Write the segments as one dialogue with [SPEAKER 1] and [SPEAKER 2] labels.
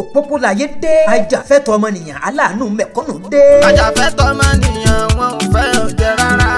[SPEAKER 1] Òpópóláyé dé, ajàfẹ́tọ̀ọ́ ọmọnìyàn aláàánú mẹ̀kúnnù dé.
[SPEAKER 2] Ajàfẹ́tọ̀ọ́ ọmọnìyàn wọn ò fẹ́ oúnjẹ rárá.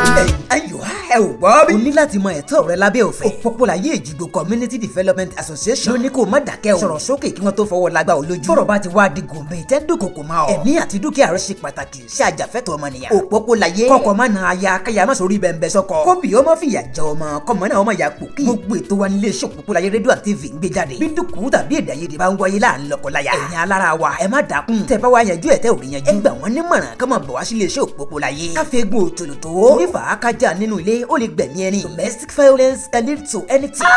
[SPEAKER 1] Ayọ̀ ẹ ò gbọ́ bí. O ní láti mọ ẹ̀tọ́ rẹ lábẹ́ òfin. Òpópóláyé Èjìgbò Community Development Association ló ní kó má dákẹ́ o. Sọ̀rọ̀ sókè kí wọ́n tó fọwọ́ lágbá o lójú. Bọ́rọ̀ bá ti wá di gòmè tẹ́ńdùkòkò máa ọ̀. Ẹ̀mí àti dúkìá rẹ ṣe pàtàkì sí ajàfẹ́tọ̀ọ́ ọmọnìyàn. Òpópóláyé kọ́kọ́ má na aya káyà má sórí bẹ́ńbẹ́ sọ́kọ. Kóbì ọmọ fìyà jẹ ọmọ kọ́mọ náà ọmọ yà pò kí. Gbogbo ètò wa nílé iṣẹ́ Òpópóláyé rédíò àti TV ń gbé jáde. Bí dúkùú tàbí èdè àìyedè bá ń wáyé láàrin lọ́kọláya. Ẹ̀yin alára wa ẹ má dákun. Tẹ́ bá wá yanjú ẹ̀ tẹ́ ò rí yanjú. Ẹ gbà wọ́n nímọ̀ràn kọ́ máa bọ̀ wá sílé iṣẹ́ Òpópóláyé. Káfíńgùn òtòlótò. Onífà kájà nínú ilé ó lè gbẹ̀mí ẹni. Domestic violence can lead to anything.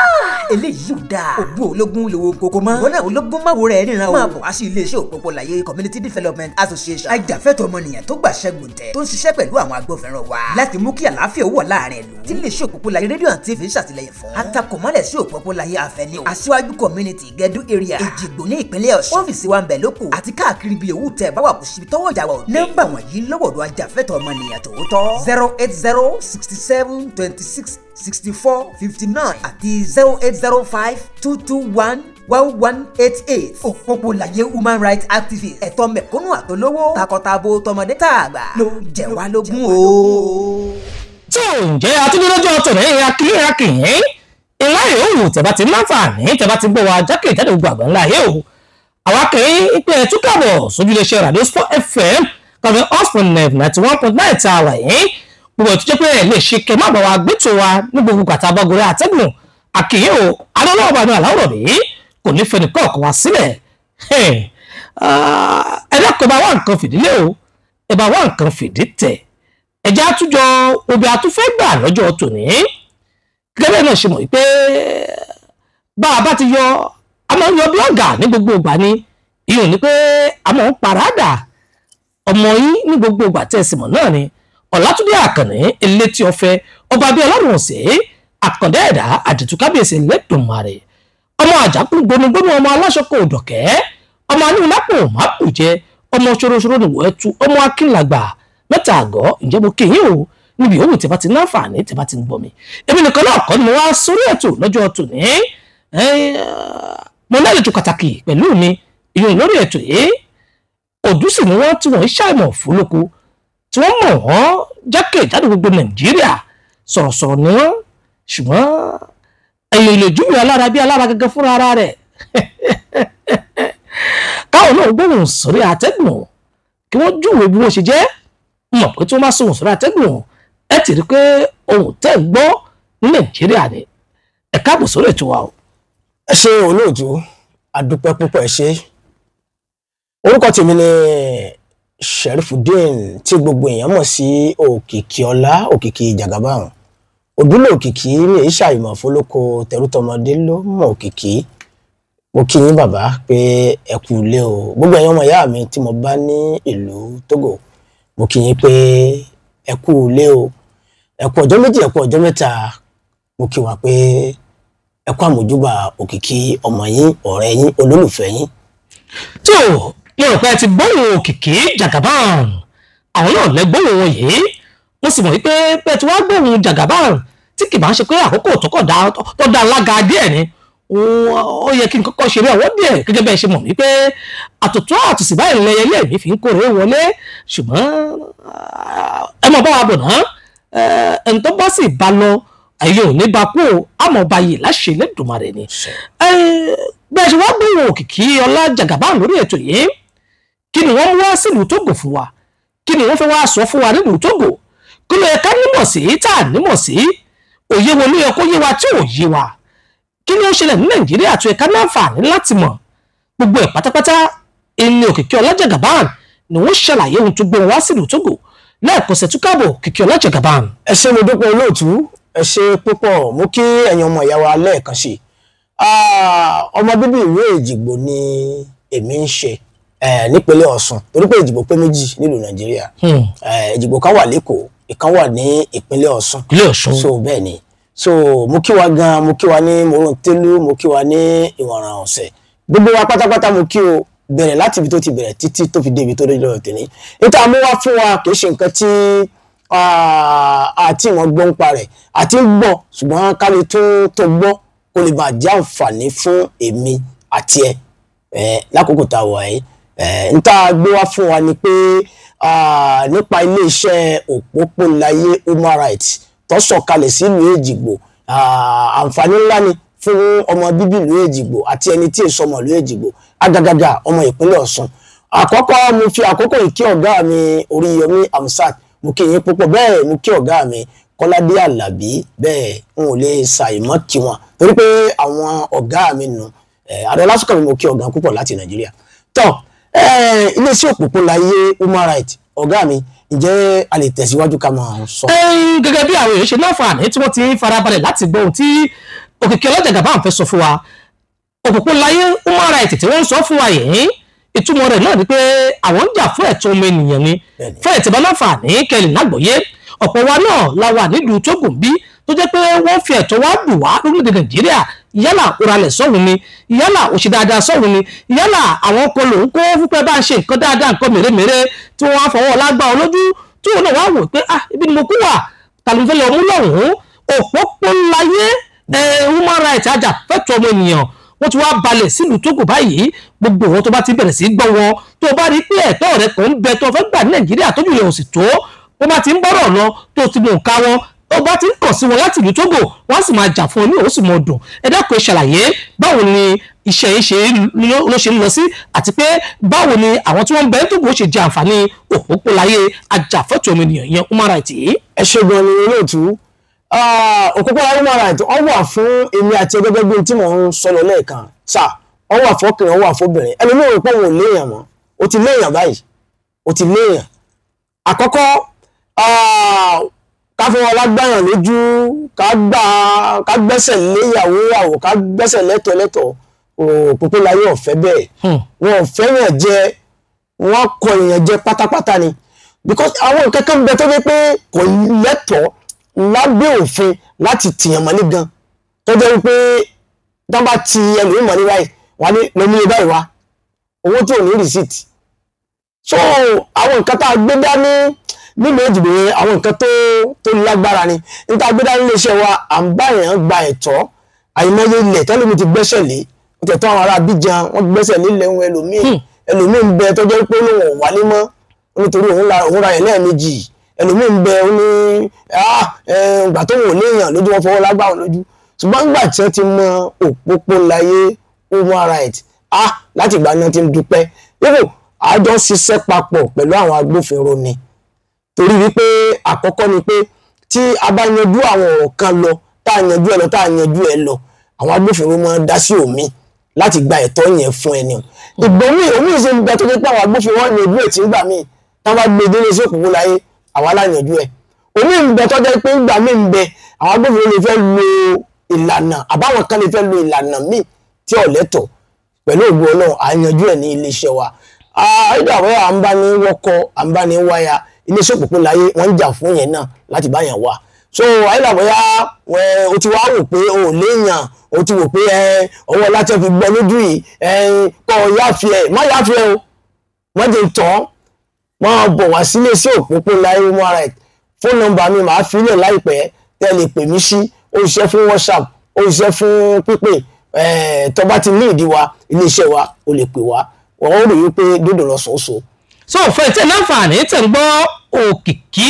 [SPEAKER 1] Eléyìí ò dáa. Ògùn ológun lówó kókó mọ́. Ìwọ náà ológun má wo rẹ̀ níran o. Máa bọ̀ wá sí ilé iṣẹ́ Òpópóláyé Community Development Association. Ajàfẹ́tọ̀ọ́ ọmọnìyàn tó gbàṣẹ gbòǹtẹ̀ tó ń ṣiṣẹ́ pẹ̀lú àwọn agbófinró wa. Láti mú kí àlàáfíà wà láàrin ìlú. Tí ilé iṣẹ́ Òpópóláyé rédíò àti TV ń ṣàtìlẹ́yìn fún. Atakọ̀mọ́lẹ̀ sí Òpópóláyé Avenue. Aṣíwájú Community Gẹ́dú Area. Èjìgbò ní ìpínlẹ̀ Ọ̀ṣun. Ọ́fíìsì wa ń bẹ̀ lóko àti káàkiri ibi òwú tẹ̀ báwa kò síbi tọ́wọ́ ìjà wa ò dé. Nọ́mbà wọ̀nyí lọ́wọ́dọ̀ ajàfẹ́tọ̀ọ́ ọmọnìyàn tòótọ́. 080 67 26 64 59 àti 0805 221 1188. Òpópóláyé human rights activist ẹ̀tọ́ mẹ̀kúnnù àtolówó takọtabo tọmọdé tàgbà ló jẹ wá lógún o.
[SPEAKER 3] Tó ǹjẹ́ atúndínlọ́jọ́ tòní akílé akìyìn ìlà yòówù tẹ̀bá ti láǹfààní tẹ̀bá ti gbọ́ wa jákèjádò gbogbo àgbà ńlá ayé o. Àwa kìí pé ẹ tún káàbọ̀ sójú iléeṣẹ́ Radio Sport FM kàfé Oxford 91.9 tá a wà yìí. Gbogbo ẹ̀ tó jẹ́ pé ẹ lè ṣe kẹ́ má bá wa gbẹ́tò wa ní gbogbo gbàtà bọ́gọ̀rẹ́ àtẹ́gùn àkìyìn o. Adọ́lọ́wọ́ bá mi àláwọ̀rọ̀ rí kò ní fẹ́ nìkan ọ̀kan wá sílẹ̀. Ẹ dákun, ẹ bá wá nǹkan fìdílé o, ẹ bá wá nǹkan fìdí tẹ̀. Ẹ̀jẹ̀ àtúnjọ obì àtúnfẹ́ gbà lọ́jọ́ tòní. Gẹ́gẹ́ bẹ́ẹ̀ náà ṣe mọ̀ pé bá a bá ti yọ a máa ń yọ blọ́gà ní gbogbo ìgbà ni. Ìyẹn ni pé a máa ń paradà ọmọ yín ní gbogbo ìgbà tẹ́ ẹ sì mọ̀ náà ni Ọlátúndé Àkànní elétí ọ̀fẹ́ ọba bíi ọlọ́run ọ̀sẹ̀ àkàndá ẹ̀dá àdìtú kábíyèsí Ẹlẹ́dùmarè ọmọ àjàkú gbonugbonu ọmọ aláṣọkọ òdọ̀kẹ́ ọmọ anílápò mápù jẹ ọmọ ṣoroṣoro nìwọ̀ ẹtu ọmọ akínlàgbà mẹ́ta àgọ́. Ǹjẹ́ mo kí yín o níbi òwò tí bá ti náfààní tí bá ti ń gbọ́ mi. Èmi nìkan náà kọ́ ni mo wá sórí ètò lọ́jọ́ tòní. Mo ní àlejò pàtàkì pẹ̀lú mi ìyọ̀n lórí ètò yìí. Òdú sì ni wọ́n tí wọ́n ń ṣàìmọ̀ fúlùkù tí wọ́n mọ̀ wọ́n jákèjádò gbogbo Nàìjíríà. Sọ̀rọ̀sọ̀rọ̀ ni wọ́n, ṣùgbọ́n ẹ̀yìn ìlè júwe alára bí alára gẹ́gẹ́ fúnra ara rẹ̀. Káwọn náà gbóhùn sórí àtẹ́gùn kí wọ́n júwe bí wọ́n ṣe jẹ́. Mọ̀ pé tí wọ́n bá sóhùn sórí àtẹ́gùn ẹ ti rí pé ohun tẹ́ ń gbọ́ ní Nàìjíríà ni. Ẹ káàbọ̀ sórí ètò wa o.
[SPEAKER 4] Ẹ ṣé olóòtú, adúpẹ́ púpọ̀, ẹ ṣé. Orúkọ tèmi ni Sherifudeen tí gbogbo èèyàn mọ̀ sí Òkìkíọlá Òkìkí Jagaban. Òdúlé Òkìkí ní ìṣà ìmọ̀ fọlọ́kọ tẹrútọmọdé ló mọ̀ Òkìkí. Mo kí yín bàbá pé ẹ kú ilé o. Gbogbo ẹ̀yin ọmọ ìyá mi tí mo bá ní ìlú Togo, mo kí yín pé ẹ kú ilé o. Ẹ kú ọjọ́ méjì, ẹ kú ọjọ́ mẹ́ta. Mo kí wa pé ẹ kú àmójúbà Òkìkí ọmọ yín, ọ̀rẹ́ yín, olólùfẹ́ yín.
[SPEAKER 3] Tó mo rò pé ẹ ti gbóhùn Òkìkí Jagaban, àwọn náà lẹ gbóhùn wọn yìí. Mo sì mọ̀ wípé bẹ́ẹ̀ tí wọ́n gbóhùn Jagaban tí kì bá ń ṣe pé àkókò tó dá alága díẹ̀ ni ó yẹ kí n kọ́kọ́ ṣeré ọwọ́ díẹ̀. Gẹ́gẹ́ bẹ́ẹ̀ ṣe mọ̀ wípé àtúntò àtúnṣe báyìí lẹ́yẹ ilé mi fi ń kórè wọlé. Ṣùgbọ́n ẹ mọ̀ bá wa bọ̀ náà, ẹni tó bá sì bá lọ ayé ò ní bá kú o, àmọ́ ọba yìí láṣẹ Elédùmarè ni. Bẹ́ẹ̀ ṣe wá gbóhùn Òkìkí Ọlá Jagaban lórí ètò yìí, kí ni wọ́n wá sílùú Tógò fún wa? Kí ni wọ́n fẹ́ wá sọ fún wa nílùú Tógò? Kí ló yẹ ká nímọ̀ sí tá à nímọ̀ sí? Òye wo ló yẹ kó yé wa tí ò yé wa? Kí ni ó ṣẹlẹ̀ ní Nàìjíríà tó yẹ ká láǹfààní láti mọ̀? Gbogbo ẹ̀ pátápátá ẹni Òkìkí Ọlá Jagaban ni wọ́n ṣàlàyé ohun tó gbé wọn wá sílùú Tógò. Lẹ́ẹ̀kan ṣe túkàbọ̀ Òkìkí Ọlá Jagaban.
[SPEAKER 4] Ẹ ṣé mo dúpẹ́ olóòtú, ẹ ṣé púpọ̀. Mo kí ẹ̀yin ọmọ ìyá wa lẹ́ẹ̀kan sí i. Ọmọ bíbí ìlú Èjìgbò ni èmi ń ṣe nípínlẹ̀ Ọ̀ṣun, torí pé Èjìgbò pé méjì nílùú Nàìjíríà. Èjìgbò kan wà lẹ́kọ̀ọ́, ìkan wà ní ìpínlẹ̀ Ọ̀ṣun. So bẹ́ẹ̀ ni. So mo kí wa gan, mo kí wa ní Mòróntélú, mo kí wa ní Ìwọ̀nràn Ọ̀sẹ̀. Gbogbo wa pátápátá mo kí o, bẹ̀rẹ̀ láti ibi tó ti bẹ̀rẹ̀ títí tó fi dé ibi tó dé lọ́rọ̀ tèmi. Níta mú wá fún wa kì í ṣe nǹkan tí àti ìmọ̀ gbọ́ ń pa rẹ̀ àti ń gbọ́, ṣùgbọ́n ká lè tún tó gbọ́ kó lè bàa jẹ́ àǹfààní fún èmi àti ẹ. Lákòókò tá a wà yìí, n tá a gbé wá fún wa ni pé nípa iléeṣẹ́ Òpópóláyé Human Rights tó sọ̀kalẹ̀ sílùú Èjìgbò. Àǹfààní ńlá ni fún ọmọ bíbí ìlú Èjìgbò àti ẹni tí èso ọmọ ìlú Èjìgbò, àgàgàgà ọmọ ìpínlẹ̀ Ọ̀ṣun. Àkọ́kọ́, mo fi àkókò yìí kí ọ̀gá mi Oríyọmí Amsat, mo kí yín púpọ̀. Bẹ́ẹ̀ mo kí ọ̀gá mi Kọ́ládé Àlàbí, bẹ́ẹ̀ n ò lè ṣàìmọ́ kí wọn torí pé àwọn ọ̀gá mi nù. Ààrẹ lásìkò mi, mo kí ọ̀gá púpọ̀ láti Nàìjíríà. Tọ́ iléeṣẹ́ Òpópóláyé Human Rights, ọ̀gá mi, ǹjẹ́ a lè tẹ̀síwájú ká máa sọ?
[SPEAKER 3] Gẹ́gẹ́ bí àwọn èèyàn ṣe láǹfààní tí wọ́n ti ń farabalẹ̀ láti gbọ́ ohun tí Òkìkí Ọlá Jagaban fẹ́ sọ fún wa, Òpópóláyé Human Rights tí wọ́n ń sọ fún wa yìí, ìtumọ̀ rẹ̀ náà ni pé àwọn ń jà fún ẹ̀tọ́ ọmọ ènìyàn ni. Fún ẹ̀tì bá láǹfààní kẹlẹ̀ lágbọ̀ọ́yé, ọ̀pọ̀ wa náà la wà nílùú Tógò bí tó jẹ́ pé wọ́n fi ẹ̀tọ́ wa dùn wá lórílẹ̀‐èdè Nàìjíríà. Yálà òralẹ̀ sọ́hun ni, yálà òṣì dáadáa sọ́hun ni, yálà àwọn kan lòun kó fúnpẹ́ bá ń ṣe nǹkan dáadáa, nǹkan mèremère tí wọ́n á fọwọ́ lágbá ọ lójú, tí òun náà wá wò pé ah, ibi ni mo kú wà, tàbí fẹ́ lọ mú lọ́hùn-ún. Òpópóláyé Human Rights, ajàfẹ́tọ̀ọ́ ọmọ ènìyàn, wọ́n ti wá balẹ̀ sílùú Tógò báyìí. Gbogbo wọn tó bá ti bẹ̀rẹ̀ sí gbọ́ wọn, tó bá rí pé ẹ̀tọ́ rẹ kò ń bẹ tó fẹ́ gbà ní Nàìjíríà tójú rẹ̀ ò sì tó, wọ́n bá ti ń bọ́rọ̀ lọ tó ti mú nǹka wọn, ó bá ti ń kàn sí wọn láti ìlú Tógò, wọ́n sì máa jà fún ọ ní òun sì mọ̀ dùn. Ẹ dákun, ẹ ṣàlàyé báwo ni iṣẹ́ yìí ṣe ló ṣe ń lọ sí, àti pé báwo ni àwọn tí wọ́n ń bẹ ní Tógò ṣe jẹ àǹfààní Òpópóláyé ajàfẹ́tọ̀ọ́ ọmọnìyàn yẹn, human rights yìí?
[SPEAKER 4] Ẹ ṣe gan ni, olóòtú. Òpópóláyé human rights, ó wà fún èmi àti ẹgbẹ́ bí tí mò ń sọ lọ lẹ́ẹ̀kan sà. Ó wà fọkùnrin, ó wà fóbìnrin. Ẹlòmíràn pé òun ò léèyàn mọ́, ó ti léèyàn báyìí, ó ti léèyàn. Àkọ́kọ́, ká fún wọn lágbáyàn lójú, ká gbà, ká gbẹ́sẹ̀ léyàwó àwò, ká gbẹ́sẹ̀ lẹ́tọ̀ọ́ lẹ́tọ̀ọ́, Òpópóláyé ọ̀fẹ́ bẹ́ẹ̀. Wọn ò fẹ́ràn jẹ, wọ́n kọ èèyàn jẹ pátápátá ni, because àwọn nǹkan kan bẹ tó dé pé kò lẹ́tọ̀ọ́ lábẹ́ òfin láti tìyàn mọ́lé gan, tó jẹ́ wípé tó bá ti ẹlòmíì mọ́lé báyìí, wà ní lọ́mú ilé báyìí wá owó tí ò ní receipt. So àwọn nǹkan tá a gbé dání nílùú Èjìgbò yẹn, àwọn nǹkan tó lágbára ni. Níta gbé dání iléeṣẹ́ wa, à ń bá èèyàn gba ẹ̀tọ́. Àìmọye ilẹ̀ tẹ́lómi ti gbẹ́sẹ̀ lé, ó tẹ̀ tó àwọn ará Abidjan, wọ́n gbẹ́sẹ̀ lé ilẹ̀ wọn. Ẹlòmíì, ẹlòmíì ń bẹ tó jẹ́ pé òun ò wálé mọ́ nítorí òun ra ẹ̀ lẹ́ẹ̀mejì. Ẹlòmíì ń bẹ, ó ní ìgbà tó wò léèyàn lójú, wọn fọwọ́ lágbá wọn lójú. Ṣùgbọ́n nígbà tí wọ́n ti mọ Òpópóláyé Human Rights, láti ìgbà náà ti ń dúpẹ́ yóò. Àjọ ń ṣiṣẹ́ papọ̀ pẹ̀lú àwọn agbófinró ni, torí wípé àkọ́kọ́ ni pé tí a bá yanjú àwọn ọ̀rọ̀ kan lọ, tá a yanjú ẹ lọ, tá a yanjú ẹ lọ, àwọn agbófinró máa ń dá sí omi láti gba ẹ̀tọ́ yẹn fún ẹni. Ìgbọ́n mi omi ṣe ń bẹ tó jẹ́ pé àwọn agbófinró wọn yanjú ẹ̀ tí ń gbà míì tá a bá gbé délé sí Òpópóláyé, àwa la yanjú ẹ̀. Omi ń bẹ tó jẹ́ pé ńgbà míì ń bẹ, àwọn agbófinró lè fẹ́ lo ìlànà, àbáwọn kan lè fẹ́ lo ìlànà míì tí ò lẹ́tọ̀ọ́. Pẹ̀lú ògùn Ọlọ́run, à ń yanjú ẹ̀ ní iléeṣẹ́ wa. Àìdàwọ̀ à ń bá ní wọ́kọ, à ń bá ní wáyà, iléeṣẹ́ Òpópóláyé wọ́n ń jà fún yẹn náà láti bá yẹn wà. So àìdàbọ̀yá o ti wá wò pé o ò léèyàn, o ti wò pé ọwọ́ láti fi gbọ́ lójú yìí, kọ́ ọ yáfi ẹ, má yáfi ẹ o, wọ́n ti tọ́ máa bọ̀ wá sílé sí Òpópóláyé Human Rights. Phone number mi màá fi lẹ̀ láìpẹ́ tẹ́ lè pè mí sí. Ó ṣiṣẹ́ fún WhatsApp, ó ṣiṣẹ́ fún pípè. Tó bá ti ní ìdí wa iléeṣẹ́ wa, o lè pè wá, wọ́n ó rí i pé dòdò lọ sọ̀ọ́sọ̀.
[SPEAKER 3] So fẹ́ tẹ̀ láǹfààní tẹ̀ ń gbọ́ Òkìkí,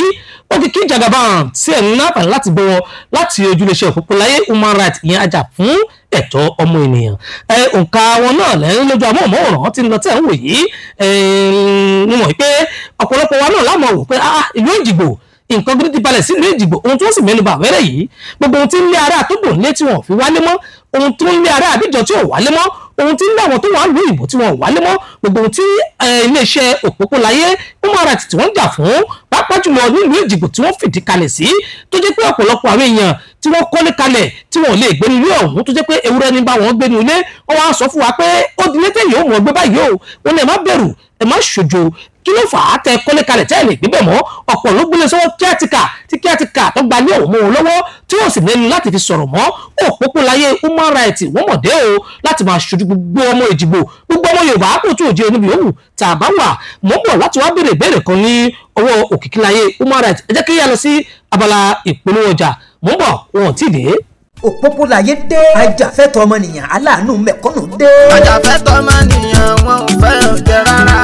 [SPEAKER 3] Òkìkí Jagaban tí ẹ̀ ń láǹfààní láti gbọ́ wọn láti ojúlẹ̀ṣẹ̀ Òpópóláyé Human Rights, ìyẹn ajá fún ẹ̀tọ́ ọmọ ènìyàn. Ẹ òǹkà wọn náà lẹ́yìn lójú amóhùnmáwòrán tí ń lọ tẹ̀ ń wò yìí. Mo mọ̀ pé ọ̀pọ̀lọpọ̀ wa náà lámọ̀ wò pé ìlú Èjìgbò, nǹkan gidi ti balẹ̀ sílùú Èjìgbò. Ohun tí wọ́n sì mẹ́nu bà wẹ́rẹ́ yìí, gbogbo ohun tí ń lé ará Tógò nílé tí wọ́n fi wálé mọ́, ohun tó ń lé ará Àbíjọ tí ò wálé mọ́, ohun tí ń lé àwọn tó wà lóyìnbó tí wọ́n ò wálé mọ́, gbogbo ohun tí iléeṣẹ́ Òpópóláyé Human Rights tí wọ́n ń jà fún, pàápàá jùlọ nílùú Èjìgbò tí wọ́n fìdí kalẹ̀ sí, tó jẹ́ pé ọ̀pọ̀lọpọ̀ àwọn èèyàn tí wọ́n kọ́lé kalẹ̀ tí wọ́n lè gbé nílé ọ̀hún, tó jẹ́ pé ewúrẹ́ ní bá wọn gbé ní ilé, wọ́n wá sọ fún wa pé ó di létè yìí ó mọ̀ gbé báyìí o. Wọ́n lè má bẹ̀rù, ẹ má ṣojo. Kí ló fà á tẹ kọ́lé kalẹ̀ tẹ́ ẹ lè gbé bẹ̀ mọ́? Ọ̀pọ̀ ló gbélé sọ́wọ́ kíátíkà tí kíátíkà tó gba ilé ọ̀hún mọ́ wọn lọ́wọ́, tí wọ́n sì lẹ́nu láti fi sọ̀rọ̀ mọ́. Òpópóláyé Human Rights wọ́n mọ̀ dé o láti máa ṣojú gbogbo ọmọ Èjìgbò, gbogbo ọmọ Yorùbá kò tó òjì oníbi yòówù tá a bá wà. Mọ́ bọ̀ láti wá béèrè ìbéèrè kan ní ọwọ́ Òkìkíláyé Human Rights. Ẹ jẹ́ kí yá lọ sí abala ìpolówó ọjà. Mọ́ bọ̀, wọn ò tí ì dé.
[SPEAKER 1] Òpópóláyé dé, ajàfẹ́tọ̀ọ́ ọmọnìyàn aláàánú mẹ̀kúnnù dé.
[SPEAKER 2] Ajàfẹ́tọ̀ọ́ ọmọnìyàn wọn ò fẹ́ oúnjẹ rárá.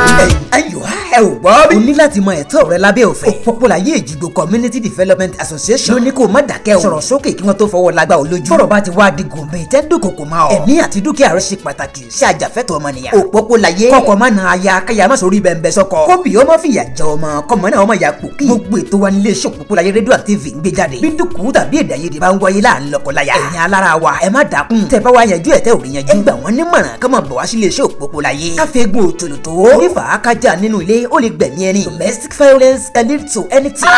[SPEAKER 1] Ayọ̀, ẹ ò gbọ́ bí. O ní láti mọ ẹ̀tọ́ rẹ lábẹ́ òfin. Òpópóláyé Èjìgbò Community Development Association ló ní kó má dákẹ́ o. Sọ̀rọ̀ sókè kí wọ́n tó fọwọ́ lágbá o lójú. Bọ́rọ̀ bá ti wá di gòmè tẹ́ńdùkòkò máa ọ̀. Ẹ̀mí àti dúkìá rẹ ṣe pàtàkì sí ajàfẹ́tọ̀ọ́ ọmọnìyàn. Òpópóláyé kọ́kọ́ má na aya káyà má sórí bẹ́ńbẹ́ sọ́kọ. Kóbì ọmọ fìyà jẹ ọmọ kọ́mọ náà ọmọ yà pòkì. Gbogbo ètò wa nílé iṣẹ́ Òpópóláyé rédíò àti TV ń gbé jáde. Bí dúkùú tàbí èdè àìyedè bá ń wáyé láàrin lọ́kọláya. Ẹ̀yin alára wa ẹ má dákun. Tẹ́ bá wá yanjú ẹ̀ tẹ́ ò rí yanjú. Ẹ gbà wọ́n nímọ̀ràn kọ́ máa bọ̀ wá sílé iṣẹ́ Òpópóláyé. Káfíń gun òtòlótò. Onífà kájà nínú ilé ó lè gbẹ̀mí ẹni. Domestic violence can lead to anything.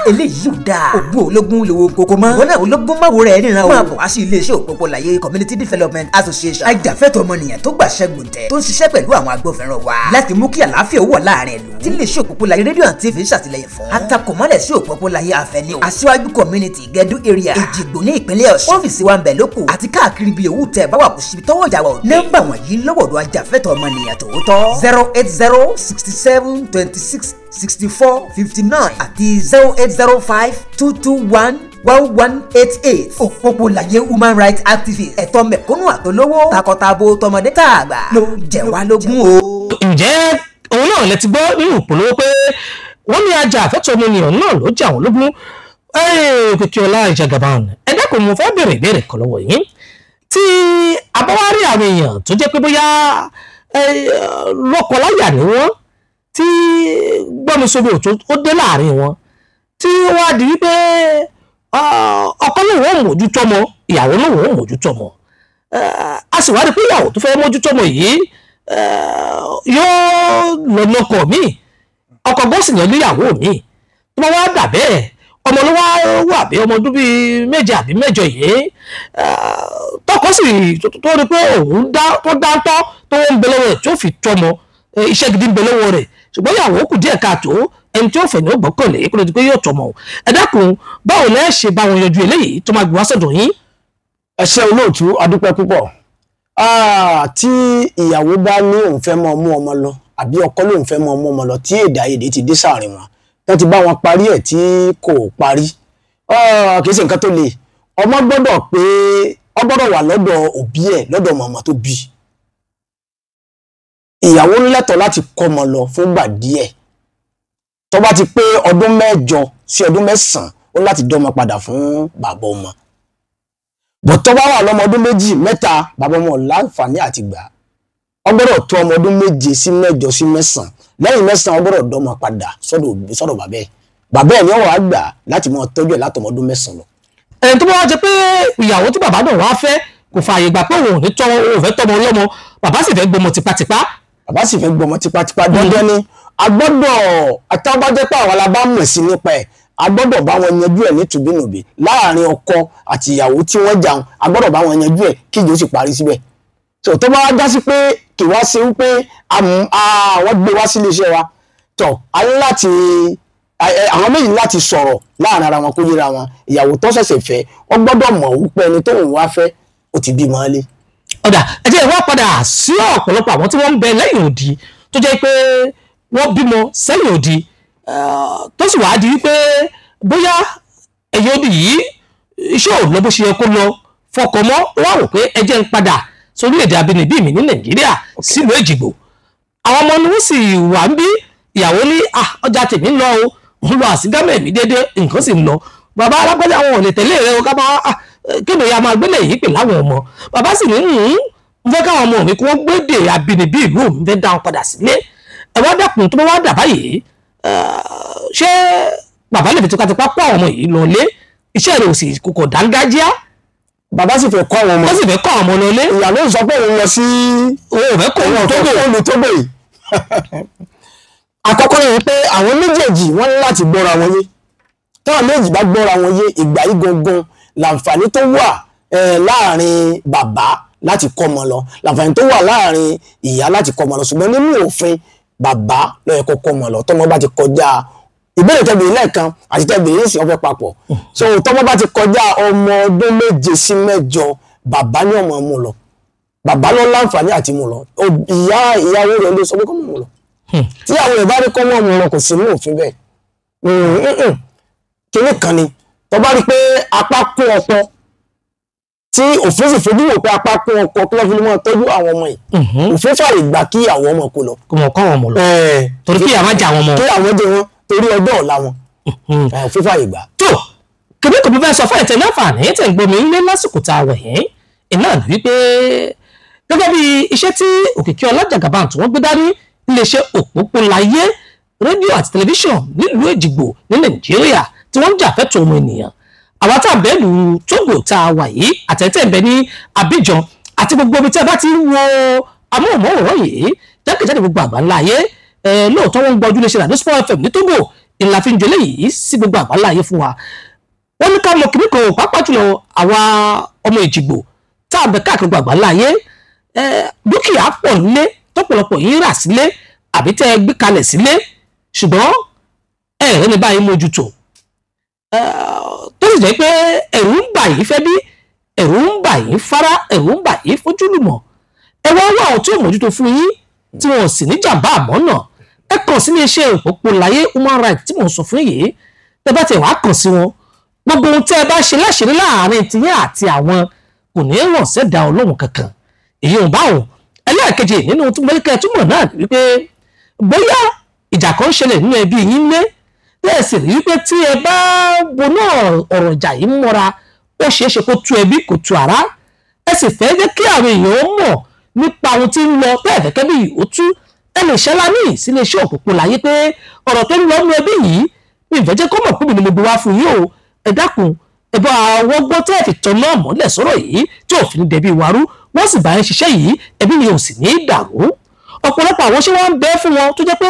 [SPEAKER 1] Eléyìí ò dáa. Ògbó ológun lówó kókó mọ́. Ìwọ náà ológun má wo rẹ̀ ríran o. Máa bọ̀ wá sí ilé iṣẹ́ Òpópóláyé Community Development Association. Ajàfẹ́tọ̀ọ́ ọmọnìyàn tó gbàṣẹ gbòǹtẹ̀ tó ń ṣiṣẹ́ pẹ̀lú àwọn agbófinró wa. Láti mú kí àlàáfíà ó wà láàrin ìlú. Tí ilé iṣẹ́ Òpópóláyé rédíò àti TV ń ṣàtìlẹ́yìn fún. Atakọ̀mọ́lẹ̀ sí Òpópóláyé Avenue. Aṣíwájú Community Gẹ̀dú Area. Èjìgbò ní ìpínlẹ̀ Ọ̀ṣun. Ọ́fíìsì wa ń bẹ̀ lóko àti káàkiri ibi yòówù tẹ́ bá wà kò síbi tọ́wọ́ ìjà wa ò dé. Nọ́mbà wọ̀nyí lọ́wọ́dọ̀ ajàfẹ́tọ̀ọ́ ọmọnìyàn tòótọ́. 08067266459 àti 08052211188. Òpópóláyé human rights activist, ẹ̀tọ́ mẹ̀kúnnù àtolówó takọtabo tọmọdé tàgbà ló jẹ wá lógún o.
[SPEAKER 3] Ǹjẹ́ òun náà lẹ ti gbọ́ nínú ìpolówó pé wọ́n ní ajàfẹ́tọ̀ọ́ ọmọnìyàn náà ló jẹ àwọn lógún. Òkìkíọlá Jagaban, ẹ dákun, mo fẹ́ béèrè ìbéèrè kan lọ́wọ́ yín. Tí a bá wá rí àwọn èèyàn tó jẹ́ pé bóyá lọ́kọláya ni wọ́n, tí gbọ́nmisóbi ó dé láàrin wọn, tí wọ́n á di wípé ọkọ lòun ò mójútó ọmọ, ìyàwó lòun ò mójútó ọmọ, a sì wá rí pé ìyàwó tó fẹ́ mójútó ọmọ yìí yóò lọ lọ́kọ míì, ọkọ gbọ́sì yẹn níyàwó míì, tó bá wá dà bẹ́ẹ̀, ọmọ ló wá wà bí ọmọ ọdún bíi 7 àbí 8 yìí, tọkọ sì tó rí pé òun tó dáńtọ́ tó ń bẹ lọ́wọ́ rẹ̀ tí ó fi tọ́mọ, iṣẹ́ gidi ń bẹ lọ́wọ́ rẹ̀, ṣùgbọ́n ìyàwó kù díẹ̀ káàtó, ẹni tí ó fẹ̀ ní ó gbọ́kànlé kó ló di pé yóò tọ́mọ o. Ẹ dákun, báwo lẹ́ ṣe bá wọn yanjú eléyìí tó máa gbé wá sọ́dọ̀ yín?
[SPEAKER 4] Ẹ ṣé olóòtú, adúpẹ́ púpọ̀. Tí ìyàwó bá ní òun fẹ́ máa mú ọmọ lọ àbí ọkọ lóun fẹ́ máa mú ọmọ lọ, tí èdè àìyedè ti dé sáàrin wọn, tán ti bá wọn parí ẹ̀ tí kò parí, kì í ṣe nǹkan tó le. Ọmọ gbọ́dọ̀ pé ọ gbọ́dọ̀ wà lọ́dọ̀ òbí ẹ̀, lọ́dọ̀ màmá tó bí. Ìyàwó lẹ́tọ̀ọ́ láti kọ́mọ lọ fúngbà díẹ̀. Tó bá ti pé ọdún 8 sí ọdún 9, ó láti dọ́mọ padà fún bàbá ọmọ. Bọ̀ tó bá wà lọ́mọ ọdún 2, 3, bàbá ọmọ láǹfààní àti gbà. Ó gbọ́dọ̀ tó ọmọ ọdún 7 sí 8 sí 9. Lẹ́yìn 9, ó gbọ́dọ̀ dọ́mọ padà sọ́dọ̀ bàbá ẹ̀. Bàbá ẹ̀ ni ó wá gbà láti máa tọ́jú ẹ̀ látọmọ ọdún 9 lọ.
[SPEAKER 3] Ẹni tó bá wá jẹ pé ìyàwó tí bàbá náà wá fẹ́ kò fààyè gbà pé òun ò ní tọ́, òun ò fẹ́ tọ́mọ ọlọ́mọ, bàbá sì fẹ́ gbọmọ tipátipá.
[SPEAKER 4] Bàbá sì fẹ́ gbọmọ tipátipá, dandan ni a gbọ́dọ̀ àtàbájẹ́ pé àwọn alábá mọ̀ sí nípa ẹ̀, a gbọ́dọ̀ bá wọn yanjú ẹ̀ nítùbínùbí láàrin ọkọ àti ìyàwó tí wọ́n jà, a gbọ́dọ̀ bá wọn yanjú ẹ̀ kí ìjọ sì parí síbẹ̀. Tó tó bá wá já sí pé kì wá ṣe wípé àwọn gbé wá sílé iṣẹ́ wa, tó a ní láti àwọn méjì láti sọ̀rọ̀ láàrin ara wọn kó yéra wọn. Ìyàwó tó ṣẹ̀ṣẹ̀ fẹ́ ó gbọ́dọ̀ mọ̀ wípé ẹni tóun wá fẹ́ ó ti bímọ lé.
[SPEAKER 3] Ọ̀dà, ẹ jẹ́ ìwà padà sí ọ̀pọ̀lọpọ̀ àwọn tí wọ́n ń bẹ lẹ́yìn odi tó jẹ́ pé wọ́n bímọ sẹ́yìn odi, tó sì wáá di wípé bóyá ẹ̀yìn odi yìí iṣẹ́ ò lọ bó ṣe yẹ kó lọ fọkàn mọ́, wọ́n á wò pé ẹ jẹ́ ń padà sórí èdè abínibí mi ní Nàìjíríà sílùú Èjìgbò. Àwọn ọmọ ni wọ́n sì wà ń bí, ìyàwó ní ọjà tèmi ń lọ o, ń lọ àsìgámẹ̀ mi déédéé, nǹkan sì ń lọ. Bàbá alágbájá àwọn ò lè tẹ̀lé rẹ o, ká máa kéde ya máa gbélé yìí pè láwọn ọmọ. Bàbá sì ní ń fẹ́ káwọn ọmọ mi kí wọ́n gbédè abínibí ìlú mi, fẹ́ dá wọn padà sílé. Ẹ wá dàkùn, tó bá wá dà báyìí, ṣé bàbá lè fi tipátipá kó àwọn ọmọ yìí lọ lé? Iṣẹ́ rẹ̀ ò sì kò dángájíá.
[SPEAKER 4] Bàbá sì fẹ́ kọ́ àwọn ọmọ.
[SPEAKER 3] Wọ́n sì fẹ́ kọ́ àwọn ọmọ lọ lé.
[SPEAKER 4] Ìyàwó sọ pé òun lọ sí
[SPEAKER 3] òun ò fẹ́ kó òun tó
[SPEAKER 4] òun tó bẹ̀ yìí. Àkọ́kọ́ ni pé àwọn méjèèjì wọ́n ní láti gbọ́ra wọn yé. Táwọn méjèèjì bá gbọ́ra wọn yé, ìgbà yìí gangan làǹfààní tó wà láàrin bàbá láti kọ́ ọmọ lọ, làǹfààní tó wà láàrin ìyá láti kọ́ ọmọ lọ. Ṣùgbọ́n nínú òfin, bàbá ló yẹ kó kọ́ ọmọ lọ. Tọ́mọ bá ti kọjá ìbéèrè tẹ́bìrì lẹ́ẹ̀kan àti tẹ́bìrì yìí sì wọ́n fẹ́ papọ̀. So tọ́mọ bá ti kọjá ọmọ ọdún 7 sí 8, bàbá ní ọmọ mú lọ. Bàbá ló láǹfààní àti mú lọ. Ìyá ìyàwó rẹ̀ ló sọ pé kọ́ mọ̀ mú lọ. Tí àwọn ìbá rí kọ́ mọ̀ mú lọ, kò sí ní òfin bẹ́ẹ̀. Kíní kan ni tó bá rí pé apá kún ọpọ Tí òfin sì fojú wò pé apá kún ọkọ kí wọ́n fi lè máa tọ́jú àwọn ọmọ yìí, òfin fàyè gbà kí àwọn ọmọ kó lọ.
[SPEAKER 3] Kò mọ̀ kọ́ àwọn ọmọ lọ torí kí àwọn jẹ àwọn ọmọ.
[SPEAKER 4] Kí àwọn jẹ wọn torí ọjọ́ ọ̀la wọn, òfin fàyè gbà.
[SPEAKER 3] Tó kìnìún kò fẹ́ sọ fún ẹ̀tẹ̀ láǹfààní tẹ̀ ń gbomi ńlé lásìkò tá a wẹ̀ yẹn iná ní wípé gẹ́gẹ́ bí iṣẹ́ tí Òkìkí Ọlá Jagaban tí wọ́n gbé dání iléeṣẹ́ Òpópóláyé rédíò àti tẹlifíṣàn nílùú Èjìgbò ní Nàìjíríà tí wọ́n ń jà fẹ́tọ̀ọ́ ọmọ ènìyàn, àwa tá a bẹ́ẹ̀ lù Tógò tá a wà yìí, àtẹ̀tẹ̀ ń bẹ ní Abidjan àti gbogbo ibi tí a bá ti ń wo amóhùnmáwòrán yìí jákèjádò gbogbo àgbáńlá ayé. Lóòótọ́ wọ́n ń gbọ́ ojúlé ṣe Ràdó Sport FM ní Tógò ìlà fi ń jọlé yìí sí gbogbo àgbáńlá ayé fún wa. Wọ́n ní ká mọ kìnnì kan, pàápàá jùlọ àwa ọmọ Èjìgbò tá a bẹ káàkiri gbogbo àgbáńlá ayé, dúkìá pọ̀ nílé tọ́pọ̀lọpọ̀ yín rà sílé àbí tẹ́ ẹ gbé kalẹ̀ sílé, ṣùgbọ́n ẹ̀rẹ́ ní báyìí mójútó, tó sì jẹ́ pé ẹ̀rù ń bà yín fẹ́ bí, ẹ̀rù ń bà yín fara, ẹ̀rù ń bà yín fojúlùmọ̀. Ẹ wá wá àwọn tí ò mójútó fún yín tí wọn sì ní jàǹbá àmọ́ náà, ẹ kàn sí iléeṣẹ́ Òpópóláyé Human Rights tí mò ń sọ fún yìí. Tẹ́ bá tiẹ̀ wá kàn sí wọn, gbogbo ohun tẹ́ ẹ bá ṣe láṣìírí láàárín tiyín àti àwọn kò ní ràn sẹ́dá Ọlọ́run kankan. Èyí ò bá wọn. Ẹlẹ́ẹ̀kejì nínú tí mo kẹ́ túmọ̀ náà wípé bóyá ìjà kan ṣẹlẹ̀ nínú ẹbí yín lé, tẹ́ ẹ sì rí wípé tí ẹ bá bonú ọ̀rọ̀ ìjà yìí mọ́ra, ó ṣeé ṣe kó tú ẹbí kó tú ara, ẹ sì fẹ́ jẹ́ kí àwọn èèyàn mọ̀ nípa ohun tí ń lọ bẹ́ẹ̀ fẹ́ kẹ́bí yìí ó tú, ẹ lè ṣẹ́lá ní sí iléeṣẹ́ Òpópóláyé pé ọ̀rọ̀ tó ń lọ nínú ẹbí yìí mi ìfẹ́ jẹ́ kó mọ̀ pé mi ni mo gbé wá fún yín o, ẹ dákun ẹ bá àwọn gbọ́ tẹ́ ẹ fi tọ́ náà mọ́lẹ̀ sọ̀rọ̀ yìí tí òfin dẹ̀bi wàrú, wọ́n sì bá ń ṣiṣẹ́ yìí ẹbí ni ò sì ní í dàrú. Ọ̀pọ̀lọpọ̀ àwọn ṣé wọ́n ń bẹ fún wọn tó jẹ́ pé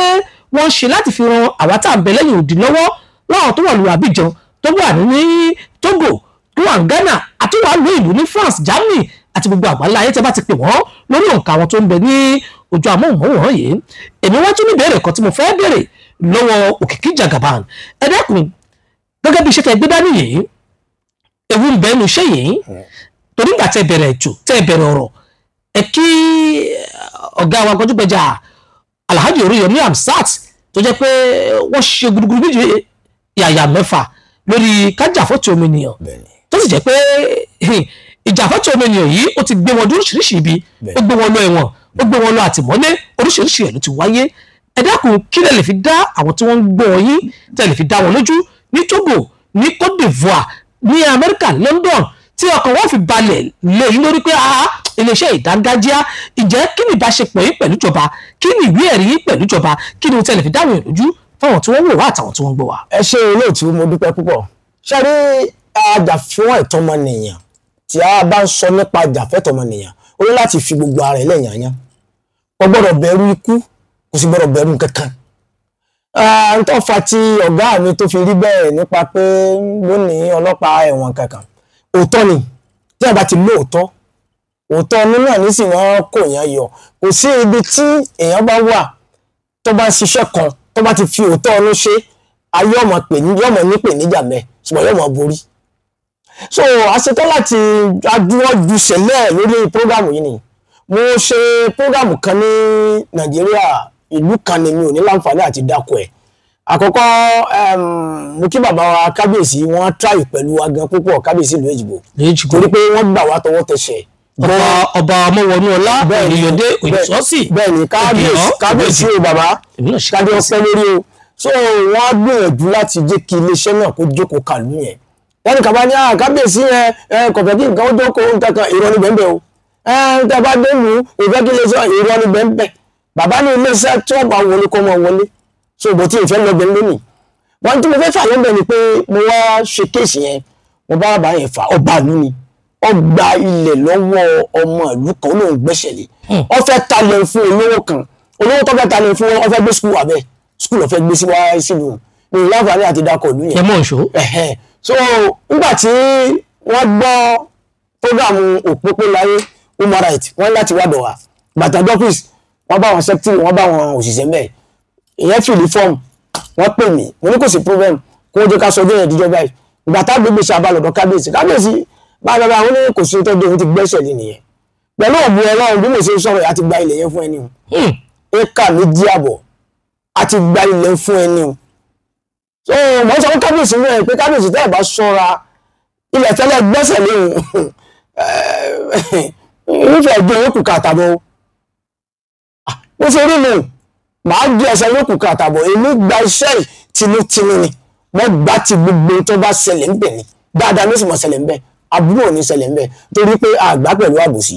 [SPEAKER 3] wọ́n ń ṣe láti fi ran àwa tá à ń bẹ lẹ́yìn òdì lọ́wọ́ láwọn tó wà lù Abidjan, tó wà ní Togo, tó wà ní Ghana, àti wà lù ìlú ní France, Germany àti gbogbo àgbáńlá ayé tẹ́ bá ti pè wọ́n lórí òǹkà àwọn tó ń bẹ ní ojú amóhùnmáwòrán yìí. Èmi wá tún ní ìbéèrè kan tí mo fẹ́ béèrè lọ́wọ́ Òkìkí Jagaban. Ẹ dákun, gẹ́gẹ́ bí iṣẹ́ tẹ́ gbé dání yìí, ewu ń bẹ nínú iṣẹ́ yìí, torí ìgbà tẹ́ bẹ̀rẹ̀ ètò tẹ́ bẹ̀rẹ̀ ọ̀rọ̀ ẹ kí ọ̀gá wa gbajúgbajà Alhaji Oríyọmí Hamzat tó jẹ́ pé wọ́n ṣe gudugudu méje yàyà mẹ́fà lórí kájàfọ́tò ọmọnìyàn, tó sì jẹ́ pé ìjàfọ́tò ọmọnìyàn yìí ó ti gbé wọn dé oríṣiríṣi ibi, ó gbé wọn lọ ẹ̀wọ̀n, ó gbé wọn lọ àtìmọ́lé, oríṣiríṣi ẹ̀ ló ti wáyé. Ẹ dákun, kí lẹ lè fi dá àwọn tí wọ́n ń gbọ́ yín, tẹ́ lè fi dá wọn lójú ní Togo, ní Côte d'Ivoire, ní Amẹ́ríkà, London, tí ọkàn wọn fi balẹ̀ lé yín lórí pé iléeṣẹ́ ìdángájíá, ìjẹ́ kí ni ìbáṣepọ̀ yín pẹ̀lú ìjọba, kí ni ìwé ẹ̀rí yín pẹ̀lú ìjọba, kí ni tẹ́ lè fi dáwọn èèyàn lójú fáwọn tí wọ́n wò wá àtàwọn tí wọ́n ń gbọ́ wá.
[SPEAKER 4] Ẹ ṣe olóòtú, mo dúpẹ́ púpọ̀. Ṣe rí ajàfún ẹ̀tọ́ ọmọnìyàn tí a bá ń sọ nípa ajàfẹ́tọ̀ ọmọnìyàn, ó ní láti fi gbogbo ara ẹ̀ lẹ́yìn, kò gbọ́dọ̀ bẹ̀rù ikú, kò sì gbọ́dọ̀ bẹ̀rù kankan. N tó fa ti ọ̀gá mi tó fi rí bẹ́ẹ̀ nípa pé lónìí ọlọ́pàá ẹ̀wọ̀n kankan, òótọ́ ni. Tí a bá ti lóòótọ́, òótọ́ nínú ẹ̀ nísìnyí wọ́n kò yàn yọ. Kò sí ibi tí èèyàn bá wà tó bá ń ṣiṣẹ́ kan tó bá ti fi òótọ́ ọdún ṣe, ayé ọmọ pè ní yọmọ ní pè níjà mẹ́, ṣùgbọ́n yọmọ borí. So a ṣetán láti adúwọ́jú ṣẹlẹ̀ lórí prógámù yìí ni. Mo ṣe prógámù kan ní Nàìjíríà, ìlú kan ni mi ò ní láǹfààní àti dákọ ẹ̀. Àkọ́kọ́ mo kí bàbá wa kábíyèsí, wọ́n tráì pẹ̀lú wa gan púpọ̀, kábíyèsí ìlú Èjìgbò, torí pé wọ́n gbà wá tọwọ́ tẹsẹ̀.
[SPEAKER 3] Ọba ọmọwọnú ọlá Òyìnbó Òyìnsọ́sì.
[SPEAKER 4] Bẹ́ẹ̀ ni, kábíyèsí o bàbá, kábíyèsí lórí o. So wọ́n gbìyànjú láti jẹ́ kí iléeṣẹ́ náà kó jókòó kàlú yẹn. Wọ́n ní kàbá ní kábíyèsí yẹn kò fẹ́ kí nǹkan ó jókòó nǹkan kan, irọ́ ní bẹ́ẹ̀ o. Tẹ́ bá dé lù ú, ìfẹ́ kí iléeṣẹ́, irọ́ ní bẹ́ẹ̀. Bàbá ní iléeṣẹ́ tí wọ́n bá wọlé kó máa wọlé. So bó tí ìfẹ́ lọ́gbẹ̀ẹ́ lónìí. Wọ́n tí mo fẹ́ fàyọ́ bẹ́ẹ̀ ni pé mo wá ṣe kéèsì yẹn, mo bá bàbá yẹn fà, ọba ìlú ni. Ó gba ilẹ̀ lọ́wọ́ ọmọ ìlú kan, ó lóun gbẹ́sẹ̀ lé. Ó fẹ́ talẹ̀ fún olówó kan, olówó tó fẹ́ talẹ̀ fún, ó fẹ́ gbé skul abẹ́, skul ó fẹ́ gbé sí wá sílùú. Mi ò láǹfààní àti dákọ̀ ìlú yẹn.
[SPEAKER 3] Ẹ mọ̀ ṣó.
[SPEAKER 4] So nígbà tí wọ́n gbọ́ prógámù Òpópóláyé Human Rights, wọ́n láti wá dọ̀ wá. Bàtà dọ́fíìsì, wọ́n bá wọn sẹ́kítírì, wọ́n bá wọn òṣìṣẹ́ mẹ́ẹ̀. Ìyẹn fìlí fọ́ọ̀mù, wọ́n pè mí, mo ní kò sí problem, kó jẹ́ ká sọ ọjọ́ yẹn díjọ́ báyìí. Ìgbà tá gbégbé ṣe abalọ̀dọ̀ kábíyèsí, kábíyèsí báyìí báyìí, wọ́n ní kò sí tọ́jú, òun ti gbẹ́sẹ̀ lé nìyẹn. Pẹ̀lú òbí Ọlọ́run bí mo ṣe ń sọ̀rọ̀, àti gba ilẹ̀ yẹn fún ẹni o. Éka 2.5 àti gba ilẹ̀ fún ẹni o. So mo sọ fún kábíyèsí rẹ̀ pé kábíyèsí tẹ́ ẹ̀ bá ṣọ́ra, ilẹ̀ tẹ́lẹ̀ gbẹ́sẹ̀ lé òun. Irúfẹ́ ẹgbẹ́ yóò kù kàtàbọ̀ o. Bó ṣe rí mi, màá gé ẹsẹ̀ yóò kù kàtàbọ̀. Èmi gba iṣẹ́ yìí tinútinú ni, wọ́n gbá ti gbogbo tó bá ṣẹlẹ̀ ńbẹ̀ ni. Dáadáa ló sì mọ̀ ṣẹlẹ̀ ńbẹ̀, aburú ò ní ṣẹlẹ̀ ńbẹ̀, torí pé àgbá pẹ̀lú àbòsí.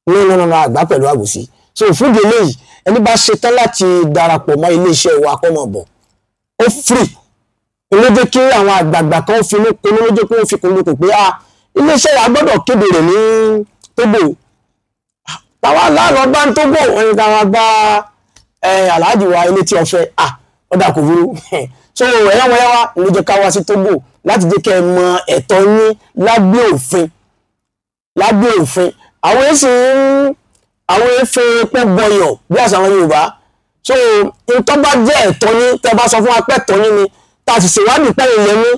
[SPEAKER 4] No, no, no, àgbá pẹ̀lú àbòsí. So fún ìdí eléyìí, ẹni bá ṣetán láti darapọ̀ mọ́ iléeṣẹ́ wa kó máa bọ̀, ó free. Ló jẹ́ kí àwọn àgbààgbà kan finú konú, ló jẹ́ kí wọ́n fi konú kò pé ah, iléeṣẹ́ wa gbọ́dọ̀ kéde rẹ̀ ní Togo. Táwa láàlọ́ bá ń Togo, ẹni táwa bá aláàjì wa ilé tí ọ̀fẹ́, ah, ọ̀dà kò burú. So ẹ̀yà wọ́n yá wa ló jẹ́ ká wá sí Togo láti jẹ́ kẹ́ ẹ mọ ẹ̀tọ́ yín lábẹ́ òfin. Lábẹ́ òfin àwọn èsì ń àwọn efe pọ́ bọyọ̀ bí àṣà àwọn Yorùbá. So nǹkan bá jẹ́ ẹ̀tọ́ yín, tẹ́ bá sọ fún wa pé ẹ̀tọ́ yín ni, tá a sì ṣèwádìí pé ìyẹn ní,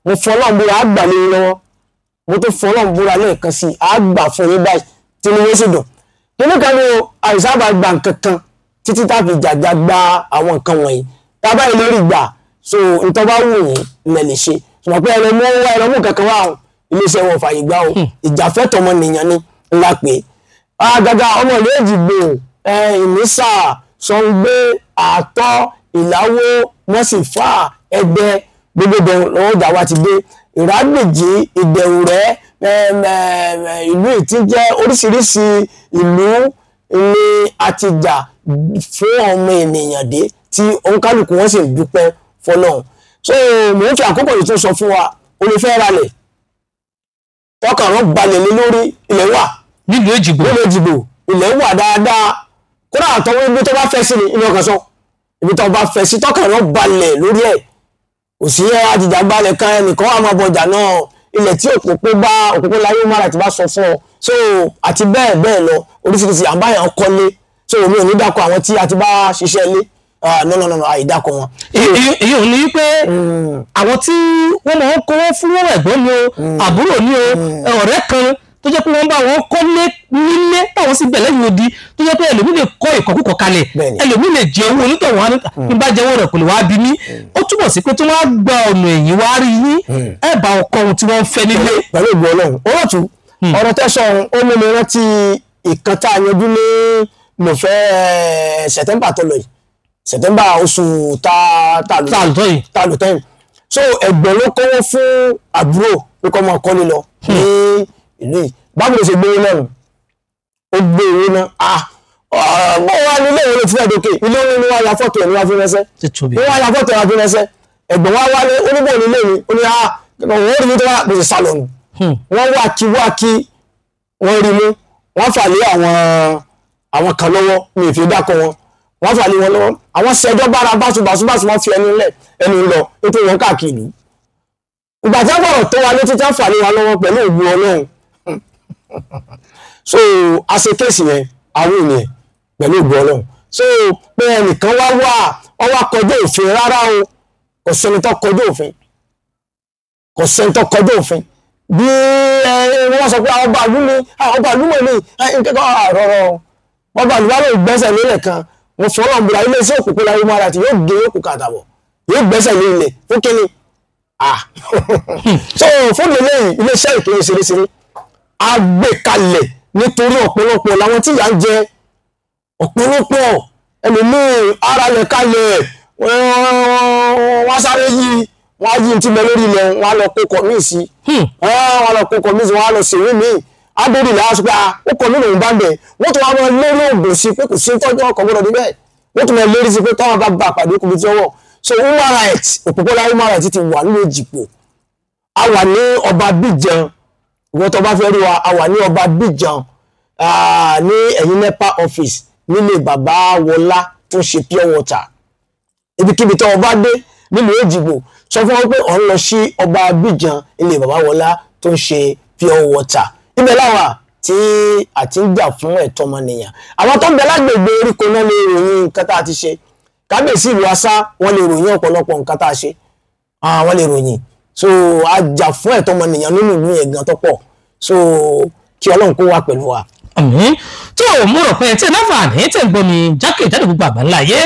[SPEAKER 4] mo fọlọ́n búra, á gbà lórí lọ́wọ́. Mo tó fọlọ́n búra lẹ́ẹ̀kan sí i, á gbà fún yín báyìí tí inú yín sì dùn. Kíní kan ní o, àìsábà gba nǹkan kan títí tá a fi jàjà gba àwọn nǹkan wọ̀nyí tá a bá yìí lórí gbà. So nǹkan bá wù yín lẹ lè ṣe, ṣùgbọ́n pé ẹlẹ́mú wá ẹlẹ́mú kankan wá o, iléeṣẹ́ wọn ò fààyè gbà o. Ìjàfẹ́tọ̀ọ́ ọmọnìyàn ni ńlá pé àgàgà ọmọ ìlú Èjìgbò, Ìmísà, Sọ̀ngbé, Àtọ́, Ìláwó, Mọ́sífà, Ẹgbẹ́, gbogbo bẹ̀rù lọ́wọ́ ìjà wa ti dé. Ìrágbèjì, Ìdẹ̀wùrẹ́, ìlú Ìtíjẹ́, oríṣiríṣi ìlú ni a ti jà fún ọmọ ènìyàn dé tí òǹkálùkù wọn sì ń dúpẹ́ fọlọ́run. So mò ń fi àkókò yìí tún sọ fún wa, o lè fẹ́ ralẹ̀ tọkàn rán balẹ̀ lé lórí, ilẹ̀ wà
[SPEAKER 3] nílùú Èjìgbò.
[SPEAKER 4] Nílùú Èjìgbò ilẹ̀ wà dáadáa. Kódà àtọwọ́ ibi tó bá fẹ́ sí ni inú ọkàn sọ, ibi tó bá fẹ́ sí tọkàn rán balẹ̀ lórí ẹ̀, kò sí àjìjà balẹ̀ kan ẹnìkan wà máa bọjà náà. Ilẹ̀ tí òpópó bá òpópó láyé mara ti bá sọ fún ọ. So àti bẹ́ẹ̀ bẹ́ẹ̀ lọ, oríṣiríṣi àbáyàn kọ́lé. So omi ò ní dákọ̀ àwọn tí a ti bá ṣiṣẹ́ lé. No, no, no, no, àìdákọ̀ wọn.
[SPEAKER 3] Èyí ò ní pé àwọn tí wọ́n máa ń kówó fún ẹ̀gbọ́n ni o, àbúrò ni o, ọ̀rẹ́ kan tó jẹ́ pé wọ́n bá wọn kọ́ nílé táwọn sì bẹ̀ lẹ́yìn odi, tó jẹ́ pé ẹlòmíì lè kọ́ ìkọ́kúkọ̀ kalẹ̀, ẹlòmíì lè jẹ owó onítọ̀hún, ní bá jẹ́wọ́ rẹ̀ kò lè wá bí mí. Ó túbọ̀ sí pé tí wọ́n á gba ọ̀nà ẹ̀yìn wá rí yín, ẹ bá ọkọ ohun tí wọ́n ń fẹ́ nílé.
[SPEAKER 4] Pẹ̀lú ìgbọ́ Ọlọ́run olóòtú, ọ̀rọ̀ tẹ́sán ó mú mi rántí ìkan tá a yanjú ní mọ̀fẹ́ Sẹ̀tẹ́mbà tó lọ yìí, Sẹ̀tẹ́mbà oṣù tá a lò tẹ́yìn. So ẹ̀gbọ́n ló kọ́wọ́ fún àbúrò pé kọ́ máa kọ́lé lọ ní ìlú yìí. Báwo ló ṣe gbé owó náà? Ó gbé owó náà, ah, bó wà ní ilé ìwé ló ti fẹ́ dókè, ilé ìwé ni wọ́n ya fọ́tò ẹ̀ ní wọ́n fi ránṣẹ́, ní wọ́n ya fọ́tò ẹ̀ wọ́n fi ránṣẹ́. Ẹ̀gbọ́n wa wálé, ó ní bò ní ilé mi, ó ní ah, wọ́n rí mi tó wá bó ṣe sá lọ nù. Wọ́n wá kí wá kí wọ́n rí mú, wọ́n fà lé àwọn kan lọ́wọ́, mi ì fi dákọ̀ wọn, wọ́n fà lé wọn lọ́wọ́. Àwọn ṣẹjọ́ bára báṣubàṣubàṣu, wọ́n fi ẹnu lẹ̀ ẹnu lọ nítorí wọn káàkiri ìlú. Ìgbà tí wọ́n bọ̀rọ̀ tó wa létí tí wọ́n fà lé wa lọ́wọ́ pẹ̀lú ògùn Ọlọ́run. So a ṣe kéèsì yẹn, àwọn ènìyàn pẹ̀lú ògùn Ọlọ́run. So pé ẹnìkan wá wà ọ wá kọjá òfin, rárá o, kò sẹ́ni tó kọjá òfin, kò sẹ́ni tó kọjá òfin. Bí wọ́n sọ pé àwọn ọba àlú mi, àwọn ọba àlú mọ̀ mi, nǹkan àrọ̀rọ̀ ọba àlú wa ló gbẹ́sẹ̀ lélẹ̀ kan, mo fọlọ́ ń búra, iléeṣẹ́ òkùnkùn láyé mọ́ra tí yóò gé òkú kàtàbọ̀, yóò gbẹ́sẹ̀ lé ilẹ̀ fún kínní. So fún mi lẹ́yìn iléeṣẹ́ ìkéde ṣeréṣeré a gbé kalẹ̀ nítorí ọ̀pọ̀lọpọ̀ làwọn tí ìyà ń jẹ, ọ̀pọ̀lọpọ̀ ẹlòmíì ara lẹ̀ kalẹ̀, wọ́n sáré yí, wọ́n á yí ti bẹ lórí ilẹ̀, wọ́n á lọ kó kọ̀ míì sí, wọ́n á lọ kó kọ̀ míì sí, wọ́n á lọ sèwé míì adórí ilẹ̀ á sọ pé ó kọ̀ mí lòún bá ń bẹ̀, wọ́n tún wá máa lérí ògùn sí pé kò sí tọ́jú ọkọ̀ gbọ́dọ̀ níbẹ̀, wọ́n tún máa lérí sí pé táwọn bá bá pàdé okùnrin tí ó wọ̀. So human rights, òpópónà human rights ti wà nílùú Èjìgbò. A wà ní Ọba Bíjan, ìwọ́n tó bá fẹ́ rí wa, a wà ní Ọba Bíjan ní ẹ̀yìn NEPA office nílé bàbá Wọlá tó ń ṣe pure water. Ibikíbi tó ọba dé nílùú Èjìgbò, sọ fún wọn pé ọ̀ ń lọ sí Ọba Bíjan ilé bàbá Wọlá tó ń ṣe pure water. Ibẹ̀ láwà tí a ti ń jà fún ẹ̀tọ́ ọmọnìyàn. Àwọn tó ń bẹ lágbègbè oríko náà lè ròyìn nǹkan tá a ti ṣe. Kábíyèsí ìlú Asá wọ́n lè ròyìn ọ̀pọ̀lọpọ̀ nǹkan tá a ṣe, wọ́n lè ròyìn. So a jà fún ẹ̀tọ́ ọmọnìyàn nínú ìlú yẹn gan tó pọ̀. So kí Ọlọ́run kó wà pẹ̀lú wa.
[SPEAKER 3] Àmín. Tó o mú rò pé tí ẹ láǹfààní tẹ̀ ń gbọ́ mi jákèjádò gbogbo àgbáńlá ayé,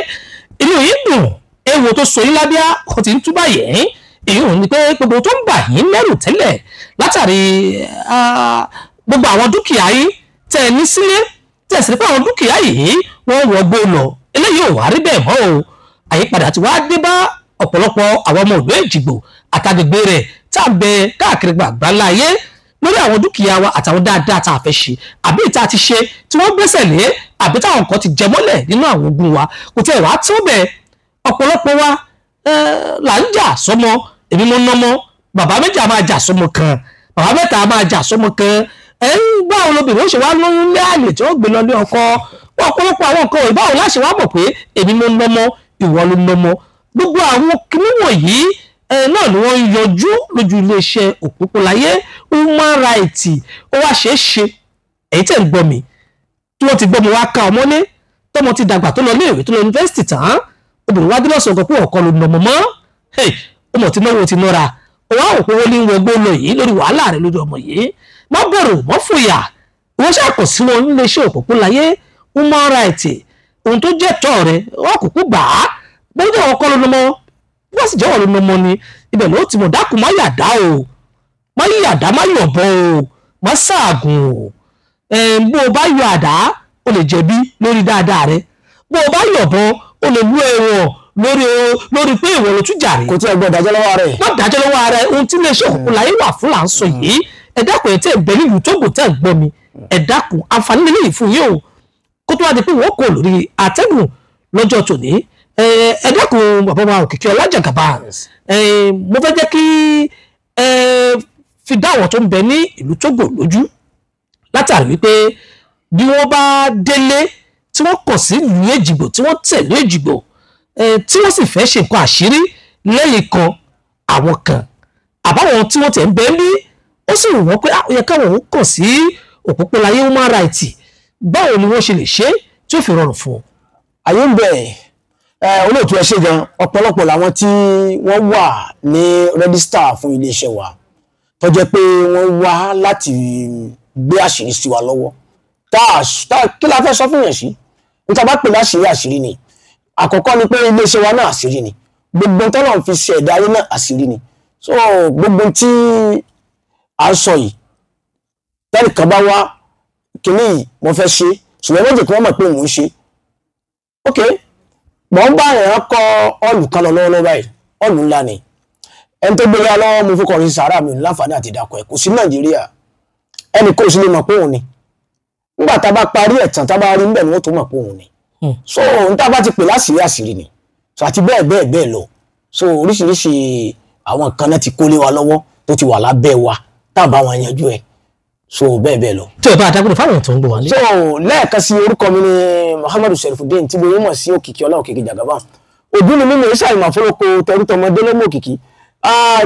[SPEAKER 3] inú yìí dùn, ewu tó so yín lábíà kò ti ń túbà yẹn. Èyí ò ní pé gbogbo tó ń bà yín lẹ́rù tẹ́lẹ̀ látàrí Gbogbo àwọn dúkìá yín tẹ́ ẹ ní sílé, tẹ́ ẹ sì rí pé àwọn dúkìá yìí wọ́n wọgbó lọ, eléyìí ò wá rí bẹ́ẹ̀ mọ́ o. Àyípadà ti wá dé bá ọ̀pọ̀lọpọ̀ àwọn ọmọ ìlú Èjìgbò àtàgbègbè rẹ̀ tá a bẹ káàkiri gbàgbá láyé lórí àwọn dúkìá wa àtàwọn dáadáa tá a fẹ́ ṣe àbí ìta ti ṣe tí wọ́n gbẹ́sẹ̀ lé àbí táwọn kan ti jẹ mọ́lẹ̀ nínú àwọn ogun wa. Kò tẹ́ wàá tó bẹ́ẹ̀, ọ̀pọ̀lọpọ̀ wa là ń jà sọ́mọ. Èmi mo nọmọ, bàbá méjì á máa jà sọ́mọ kan, bàbá mẹ́ta á máa jà sọ́mọ kan. Ẹ̀ ń gbà wọn lóbìnrin ó ṣe wá lóyún lé àlè tí ó gbé lọ lé ọkọ. Ọ̀pọ̀lọpọ̀ àwọn nǹkan wọ̀nyí báwo láṣẹ wá mọ̀ pé èmi mo nọmọ, ìwọ ló nọmọ. Gbogbo àwọn kinní wọ̀nyí náà ni wọ́n ń yọjú lójú iléeṣẹ́ Òpópóláyé Human Rights. Ó wá ṣeé ṣe èyí tẹ̀ ń gbọ́ mi tí wọ́n ti gbọ́ mi wá ká ọmọ ní tọmọ ti dàgbà tó lọ léèwé tó lọ yunifásitì tán, obìnrin wá dé lọ́sàn-án kan pé ọ̀kan ló nọmọ mọ́. Ọmọ tí náwó ti nọra, òun á wò pé wọ́n ní wọgbó lọ yìí lórí wàhálà rẹ lórí ọmọ yìí. Má bẹ̀rù, má fòyà, wọ́n ṣàkóso sí wọn níléeṣẹ́ Òpópóláyé Human Rights. Ohun tó jẹ́ tọ́ rẹ wọ́n kúkú gbà á, bóyá ọkọ ló nọmọ, wọ́n sì jẹ́wọ́ ló nọmọ ni, ibẹ̀ ló ti mọ̀. Dákun, má yàdá o, má yàdá, má yọ̀bọ o, má ṣaàgùn o. Bó o bá yọ àdá o lè jẹ̀bi lórí dáadáa rẹ, bó o bá yọ̀bọ o lè lú ẹ̀wọ̀n lórí pé ìwọ ló tún jàre.
[SPEAKER 4] Kò tí ẹ gbọ́ dájọ́ lọ́wọ́ rẹ̀.
[SPEAKER 3] Má dájọ́ lọ́wọ́ rẹ̀. Ohun tí iléeṣẹ́ Òpópóláyé wà fún là ń sọ yìí. Ẹ dákun, ẹ tẹ́ ẹ bẹ nílùú Tógò tẹ́ ẹ gbọ́ mi, ẹ dákun, àǹfààní lélẹ́yìí fún yín o. Kó tó wá di pé wọ́n kò lórí àtẹ́gùn lọ́jọ́ tòní, ẹ dákun, bàbá wa Òkìkí Ọlá Jagaban, mo fẹ́ jẹ́ kí ẹ fi dá àwọn tó ń bẹ ní ìlú Tógò lójú látàrí wípé bí wọ́n bá délé tí wọ́n kàn sí ìlú Èjìgbò, tí wọ́n tẹ̀lé Èjìgbò, tí wọ́n sì fẹ́ ṣe nǹkan àṣírí lẹ́yìn kan àwọn kan àbáwọn tí wọ́n tẹ̀ ń bẹ ní, ó sì wù wọ́n pé ó yẹ káwọn òun kàn sí Òpópóláyé Human Rights, báwo ni wọ́n ṣe lè ṣe tí ó fi rọrùn fún ọ?
[SPEAKER 4] Àyè ń bẹ olóòtú, ẹ ṣé gan. Ọ̀pọ̀lọpọ̀ làwọn tí wọ́n wà ní rẹ́dísítà fún iléeṣẹ́ wa tó jẹ́ pé wọ́n wá láti gbé àṣírí sí wa lọ́wọ́. Kí la fẹ́ sọ fún yẹn sí? Níta bá pè láṣìírí, àṣírí ni. Àkọ́kọ́ ni pé iléeṣẹ́ wa náà àṣírí ni, gbogbo tọ́lọ̀ fi ṣe ẹ̀dá ayé náà àṣírí ni. So gbogbo tí à ń sọ yìí, tẹ́nìkan bá wá kíní yìí mo fẹ́ ṣe, ṣùgbọ́n méjì kí wọ́n mọ̀ pé mò ń ṣe. Ok, mò ń bá ìran kọ́ ọ̀lù kan lọ lọ́wọ́lọ́wọ́ báyìí, ọ̀lù ńlá ni. Ẹni tó gbélé lọ́wọ́ mo fọkàn rí sàárà mi láǹfààní àti ìdàkọ̀ ẹ̀ kò sí Nàìjíríà, ẹnì kò sí lè mọ̀ pé òun ni. Nígbà tá a bá parí ẹ̀ tán, tá a bá rí níbẹ̀ ni wọ́n tó mọ̀ pé òun ni. So ohun tá a bá ti pè láṣìírí, àṣírí ni. So àti bẹ́ẹ̀ bẹ́ẹ̀ bẹ́ẹ̀ lọ. So oríṣiríṣi àwọn nǹkan náà ti kó lé wa lọ́wọ́ tó ti wà lábẹ́ wa tá a bá wọn yanjú ẹ̀. So bẹ́ẹ̀ bẹ́ẹ̀ lọ.
[SPEAKER 3] Tí o bá dágbére fáwọn tó ń gbọ́ wá lé.
[SPEAKER 4] So lẹ́ẹ̀kan sí, orúkọ mi ni Muhammadu Sherifudeen tí mo mọ̀ sí Òkìkí Ọlá Òkìkí Jagaban. Òbí ni mímọ̀ iṣẹ́ àìmọ̀ àfọlọ́kọ tẹrútọmọdé lọ́mọ òkìkí.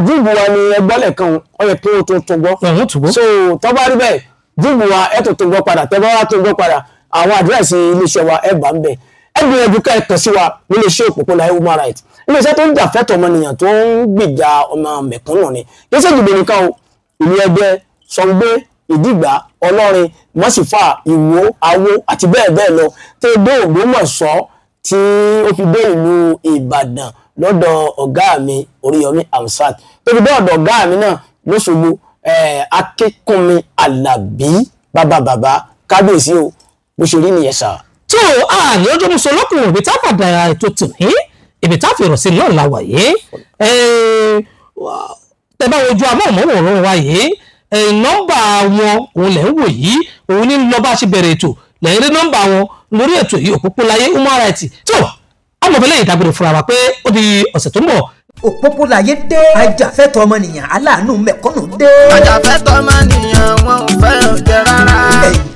[SPEAKER 4] Jíìbù wa ni ẹgbọ́ lẹ́ẹ̀kan, ó yẹ kí ó tó tún gbọ́. So tó bá rí bẹ́ẹ̀, jíìbù wa ẹ̀ tó tún gbọ́ padà, tẹ́ bá wá tún gbọ́ padà, àwọn àdírẹ́sì iléeṣẹ́ wa ẹ̀ bá ń bẹ̀. Ẹ gbìyànjú ká ẹ kàn sí wa níléeṣẹ́ Òpópóláyé Human Rights, iléeṣẹ́ tó ń jà fẹ́tọ̀ ọmọnìyàn, tó ń gbìjà ọmọ mẹ̀kúnnù ni. Kì í ṣe ìdìbò nìkan o, ìlú Ẹdẹ, Sọ̀ngbé, Ìdìgbà, Ọlọ́rin, Mọ́sífà, Ìwó, Awó àti bẹ́ẹ̀ bẹ́ẹ̀ lọ, tó dé Ògbómọ̀ṣọ́ tí ó fi dé ìlú Ìbàdàn lọ́dọ̀ ọ̀gá mi Oríyọmí Hamzat, tó fi dé ọ̀dọ̀ ọ̀gá mi náà lóṣogbo, Akínkúnmi Àlàbí, bàbá bàbá kábíyèsí o, bó ṣe rí nìyẹn sà.
[SPEAKER 3] Tó àní ọjọ́ mo sọ lọ́kùnrin ibi tá a padà ètò tòní, ibi tá a fi rọ̀ sí náà la wà yìí. Tẹ bá wojú amóhùnmáwòrán wa yìí, nọ́mbà wọn òun lẹ̀ ń wò yìí, òun ní lọ bá ṣe bẹ̀rẹ̀ ètò lẹ́yìn rí nọ́mbà wọn lórí ètò yìí, Òpópóláyé Human Rights. Tó amọ̀fẹ́lẹ́ ìdágbére fúnra wa pé ó di ọ̀sẹ̀ tó ń bọ̀.
[SPEAKER 1] Òpópóláyé dé, ajàfẹ́tọ̀ọ́ ọmọnìyàn aláàánú mẹ̀kúnnù dé.
[SPEAKER 2] Ajàfẹ́tọ̀ọ́ ọmọnìyàn wọn ò fẹ́ oúnjẹ rárá.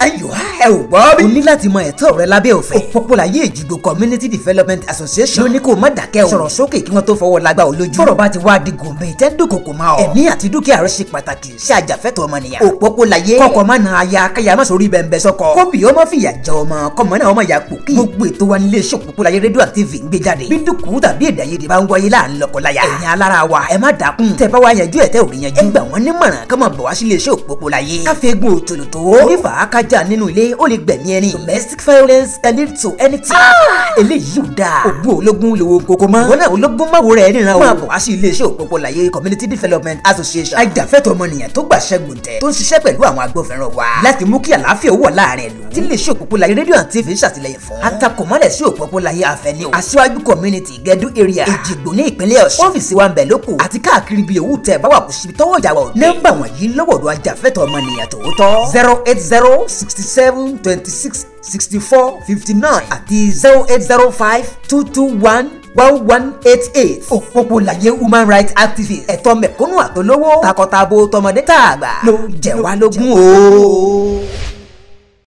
[SPEAKER 1] Ayọ̀, ẹ ò gbọ́ bí. O ní láti mọ ẹ̀tọ́ rẹ lábẹ́ òfin. Òpópóláyé Èjìgbò Community Development Association ló ní kó má dákẹ́ o. Sọ̀rọ̀ sókè kí wọ́n tó fọwọ́ lágbá o lójú. Tọ́rọ̀ bá ti wá di gòmè tẹ́ńdùkòkò máa ọ. Ẹ̀mí àti dúkìá rẹ ṣe pàtàkì sí ajàfẹ́tọ̀ọ́ ọmọnìyàn. Òpópóláyé kọ́kọ́ má na aya káyà má sórí bẹ́ńbẹ́ sọ́kọ. Kóbì ọmọ fìyà jẹ ọmọ kọ́mọ náà ọmọ yà pò kí. Gbogbo ètò wa nílé iṣẹ́ Òpópóláyé rédíò àti TV ń gbé jáde. Bí dúkùú tàbí èdè àìyedè bá ń wáyé láàrin lọ́kọláya. Ẹ̀yin alára wa ẹ má dákun. Tẹ́ bá wá yanjú ẹ̀ tẹ́ ò rí yanjú. Ẹ gbà wọ́n nímọ̀ràn kọ́ máa bọ̀ wá sílé iṣẹ́ Òpópóláyé. Káfíńgùn òtòlótò. Onífàákájà nínú ilé wáyé ó lè gbẹ̀mí ẹni. Domestic violence can lead to anything. Eléyìí ò dáa. Ògùn ológun lówó kókó mọ́. Ìwọ náà ológun má wo rẹ̀ ríran o. Máa bọ̀ wá sí iléeṣẹ́ Òpópóláyé Community Development Association. Ajàfẹ́tọ̀ọ́ ọmọnìyàn tó gbàṣẹ gbòǹtẹ̀ tó ń ṣiṣẹ́ pẹ̀lú àwọn agbófinró wa láti mú kí àlàáfíà ó wà láàrin ìlú. Tí iléeṣẹ́ Òpópóláyé rédíò àti TV ń ṣàtìlẹ́yìn fún. Atakọ̀mọ́lẹ̀ sí Òpópóláyé Avenue, Aṣíwájú Community, Gẹ̀dú Area, Èjìgbò ní ìpínlẹ̀ Ọ̀ṣun. Ọ́fíìsì wa ń bẹ̀ lóko àti káàkiri ibi òwú tẹ̀ bá wà kò síbi tọ́wọ́ ìjà wa ò dé. Nọ́mbà wọ̀nyí lọ́wọ́dọ̀ ajàfẹ́tọ̀ọ́ ọmọnìyàn tòótọ́ 080 67 26 64 59 àti 0805 221 1188. Òpópóláyé human rights activist, ẹ̀tọ́ mẹ̀kúnnù àtolówó, takọtabo, tọmọdé tàgbà ló jẹ wá lógún o.